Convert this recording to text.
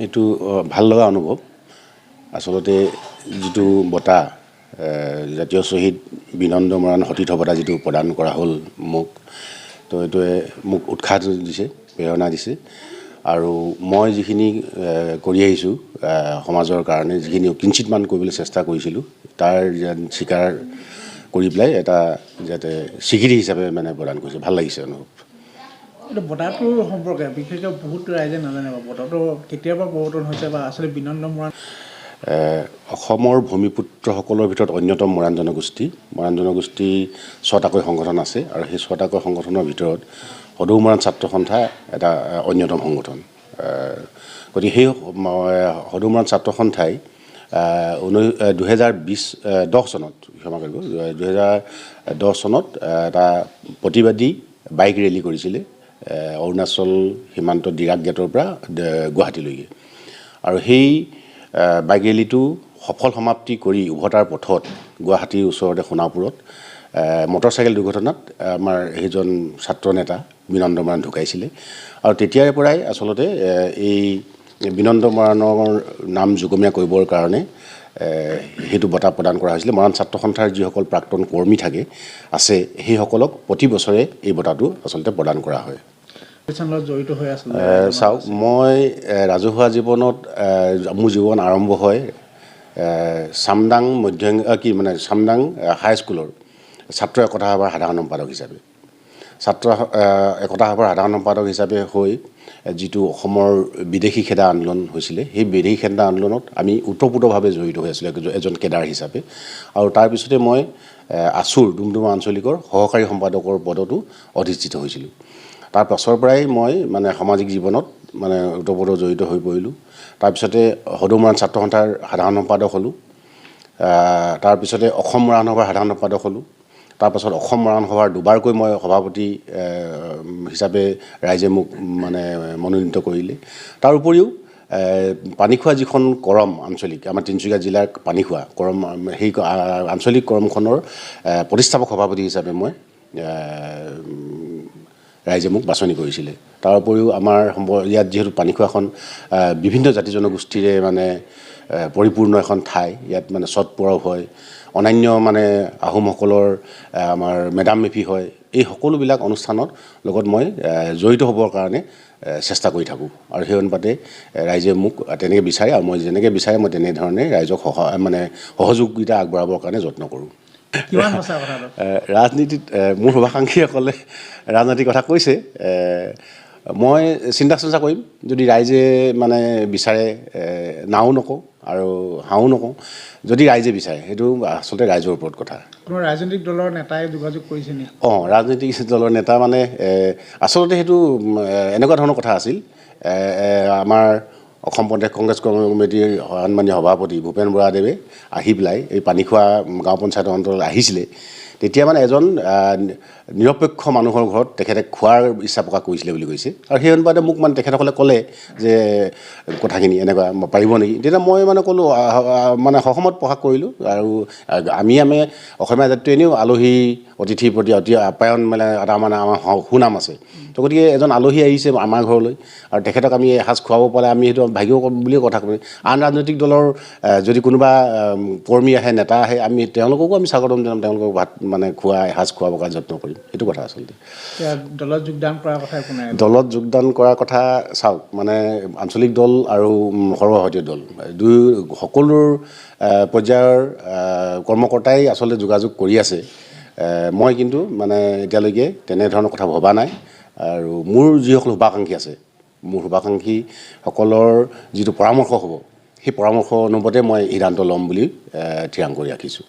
এইটো ভাল লগা অনুভৱ। আচলতে যিটো বঁটা, জাতীয় শ্বহীদ বিনন্দ মৰাণ সতীৰ্থ বঁটা যিটো প্ৰদান কৰা হ'ল মোক, তো এইটোৱে মোক উৎসাহ দিছে, প্ৰেৰণা দিছে। আৰু মই যিখিনি কৰি আহিছোঁ সমাজৰ কাৰণে, যিখিনি কিঞ্চিতমান কৰিবলৈ চেষ্টা কৰিছিলোঁ, তাৰ যেন স্বীকাৰ কৰি পেলাই এটা যাতে স্বীকৃতি হিচাপে মানে প্ৰদান কৰিছে, ভাল লাগিছে অনুভৱ। এইটো বঁটাটোৰ সম্পৰ্কে বিশেষকৈ বহুত ৰাইজে নাজানে বাৰু, বঁটাটো কেতিয়াৰ পৰা প্ৰৱৰ্তন হৈছে বা আচলতে বিনন্দ মৰাণ অসমৰ ভূমিপুত্ৰসকলৰ ভিতৰত অন্যতম মৰাণ জনগোষ্ঠী। মৰাণ জনগোষ্ঠী ছটাকৈ সংগঠন আছে আৰু সেই ছটাকৈ সংগঠনৰ ভিতৰত সদৌ মৰাণ ছাত্ৰ সন্থা এটা অন্যতম সংগঠন। গতিকে সেই সদৌ মৰাণ ছাত্ৰ সন্থাই 2020 দহ চনত, ক্ষমা কৰিব, 2010 চনত এটা প্ৰতিবাদী বাইক ৰেলী কৰিছিলে অৰুণাচল সীমান্ত ডিৰাক গেটৰ পৰা গুৱাহাটীলৈকে। আৰু সেই বাইক ৰেলীটো সফল সমাপ্তি কৰি উভতাৰ পথত গুৱাহাটীৰ ওচৰতে সোণাপুৰত মটৰচাইকেল দুৰ্ঘটনাত আমাৰ সেইজন ছাত্ৰ নেতা বিনন্দ মৰাণ ঢুকাইছিলে। আৰু তেতিয়াৰে পৰাই আচলতে এই বিনন্দ মৰাণৰ নাম যুগমীয়া কৰিবৰ কাৰণে সেইটো বঁটা প্ৰদান কৰা হৈছিলে। মৰাণ ছাত্ৰ সন্থাৰ যিসকল প্ৰাক্তন কৰ্মী থাকে আছে, সেইসকলক প্ৰতি বছৰে এই বঁটাটো আচলতে প্ৰদান কৰা হয়। প্ৰতিষ্ঠানৰ লগত জড়িত হৈ আছিলে? চাওক, মই ৰাজহুৱা জীৱনত মোৰ জীৱন আৰম্ভ হয় চামদাং মধ্য কি মানে চামদাং হাইস্কুলৰ ছাত্ৰ একতা সভাৰ সাধাৰণ সম্পাদক হিচাপে। ছাত্ৰ একতা সভাৰ সাধাৰণ সম্পাদক হিচাপে হৈ যিটো অসমৰ বিদেশী খেদা আন্দোলন হৈছিলে, সেই বিদেশী খেদা আন্দোলনত আমি ওতঃপ্ৰোতভাৱে জড়িত হৈ আছিলোঁ এজন কেডাৰ হিচাপে। আৰু তাৰপিছতে মই আছুৰ ডুমডুমা আঞ্চলিকৰ সহকাৰী সম্পাদকৰ পদতো অধিষ্ঠিত হৈছিলোঁ। তাৰ পাছৰ পৰাই মই মানে সামাজিক জীৱনত মানে ওতঃপ্ৰোত জড়িত হৈ পৰিলোঁ। তাৰপিছতে সদৌ মৰাণ ছাত্ৰ সন্থাৰ সাধাৰণ সম্পাদক হ'লোঁ, তাৰপিছতে অসম মৰাণ সভাৰ সাধাৰণ সম্পাদক হ'লোঁ। তাৰপাছত অসম মৰাণ সভাৰ দুবাৰকৈ মই সভাপতি হিচাপে ৰাইজে মোক মানে মনোনীত কৰিলে। তাৰ উপৰিও পানীখোৱা যিখন কৰম আঞ্চলিক, আমাৰ তিনিচুকীয়া জিলাৰ পানীখোৱা কৰম, সেই আঞ্চলিক কৰমখনৰ প্ৰতিষ্ঠাপক সভাপতি হিচাপে মই ৰাইজে মোক বাছনি কৰিছিলে। তাৰ উপৰিও আমাৰ ইয়াত যিহেতু পানীখোৱাখন বিভিন্ন জাতি জনগোষ্ঠীৰে মানে পৰিপূৰ্ণ এখন ঠাই, ইয়াত মানে ছট পৰৱ হয়, অন্যান্য মানে আহোমসকলৰ আমাৰ মেডাম মেফি হয়, এই সকলোবিলাক অনুষ্ঠানৰ লগত মই জড়িত হ'বৰ কাৰণে চেষ্টা কৰি থাকোঁ। আৰু সেই অনুপাতে ৰাইজে মোক তেনেকৈ বিচাৰে আৰু মই যেনেকৈ বিচাৰে মই তেনেধৰণে ৰাইজক মানে সহযোগিতা আগবঢ়াবৰ কাৰণে যত্ন কৰোঁ। কিমান সঁচা কথাটো? ৰাজনীতিত মোৰ শুভাকাংক্ষীসকলে ৰাজনীতিৰ কথা কৈছে, মই চিন্তা চৰ্চা কৰিম। যদি ৰাইজে মানে বিচাৰে, নাও নকওঁ আৰু হাও নকওঁ, যদি ৰাইজে বিচাৰে, সেইটো আচলতে ৰাইজৰ ওপৰত কথা। কোনো ৰাজনৈতিক দলৰ নেতাই যোগাযোগ কৰিছে নেকি? অঁ, ৰাজনৈতিক দলৰ নেতা মানে আচলতে সেইটো এনেকুৱা ধৰণৰ কথা আছিল, আমাৰ অসম প্ৰদেশ কংগ্ৰেছ কমিটিৰ সন্মানীয় সভাপতি ভূপেন বৰাদেৱে আহি পেলাই এই পানীখোৱা গাঁও পঞ্চায়তৰ অন্তৰত আহিছিলে। তেতিয়া মানে এজন নিৰপেক্ষ মানুহৰ ঘৰত তেখেতে খোৱাৰ ইচ্ছা প্ৰকাশ কৰিছিলে বুলি কৈছে। আৰু সেই অনুপাতে মোক মানে তেখেতসকলে ক'লে যে কথাখিনি এনেকুৱা পাৰিব নেকি। তেতিয়া মই মানে ক'লোঁ, মানে সহমত প্ৰকাশ কৰিলোঁ। আৰু আমি অসমীয়া জাতিটো এনেও আলহী অতিথিৰ প্ৰতি অতি আপ্যায়ন, মানে এটা মানে আমাৰ সুনাম আছে। তো গতিকে এজন আলহী আহিছে আমাৰ ঘৰলৈ আৰু তেখেতক আমি এসাঁজ খুৱাব পালে আমি সেইটো ভাগ্য বুলিয়ে কথা ক'ম। আন ৰাজনৈতিক দলৰ যদি কোনোবা কৰ্মী আহে, নেতা আহে, আমি তেওঁলোককো আমি স্বাগতম জনাম, তেওঁলোকক ভাত মানে খোৱা এসাঁজ খুৱাবৰ কাৰণে যত্ন কৰিম, সেইটো কথা আচলতে। এতিয়া দলত যোগদান কৰাৰ কথা একো নাই? দলত যোগদান কৰাৰ কথা চাওক, মানে আঞ্চলিক দল আৰু সৰ্বভাৰতীয় দল দুই সকলোৰ পৰ্যায়ৰ কৰ্মকৰ্তাই আচলতে যোগাযোগ কৰি আছে। মই কিন্তু মানে এতিয়ালৈকে তেনেধৰণৰ কথা ভবা নাই। আৰু মোৰ যিসকল শুভাকাংক্ষী আছে, মোৰ শুভাকাংক্ষীসকলৰ যিটো পৰামৰ্শ হ'ব, সেই পৰামৰ্শ অনুপাতে মই সিদ্ধান্ত ল'ম বুলি থিৰাং কৰি ৰাখিছোঁ।